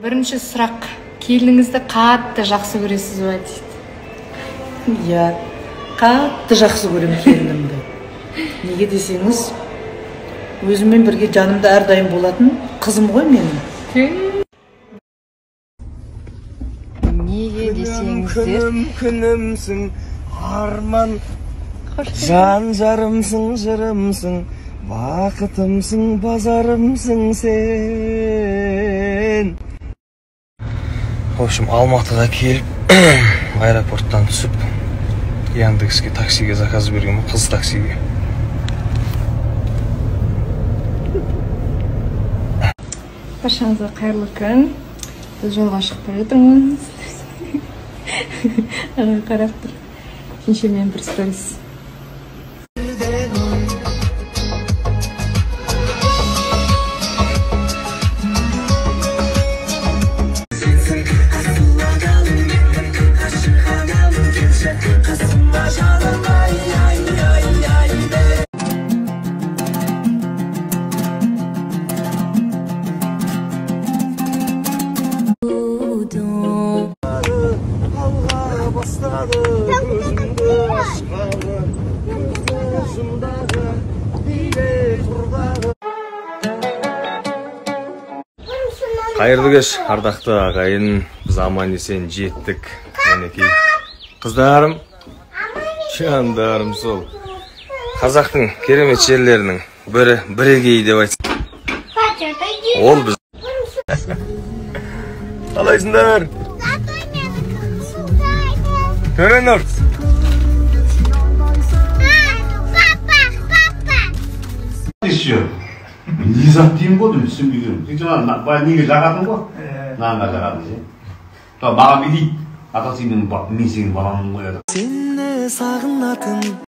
Бірінші сұрақ. Келініңізді қатты жақсы көресіз бе дейді? Иә, қатты жақсы көремін келінімді. Неге десеңіз, өзіммен бірге жанымда әрдайым болатын қызым ғой менің. Неге десеңіздер, күнімсің, арман, жан жарымсың, жырымсың, бақытымсың, базарымсың сен. В общем, Алматыға келіп, аэропорттан түсіп, Яндекске таксиге заказ бергенмін, қыз таксиге. Баршаңызға қайырлы күн. Біз жолға шығып бара жатырмыз. Аға қарап тұр. Кеншемен бір сторис. Қайырлы кеш, ардақты ағайын, біз аман есен жеттік. Мінекей, қыздарым, жандарым сол. Қазақтың керемет жерлерінің бірі бірегей деп айтсам. Ол біз. Қалайсыңдар? Төренұр. Еще. Не зат деймін ғой, деймін, түсінбей жүрмін. Сен жаңа былай неге жағатын ғой? Нанға жағатын ше. Маған не дейді? Ата, сен мен сенің баламын ғой. Сені сағынатын.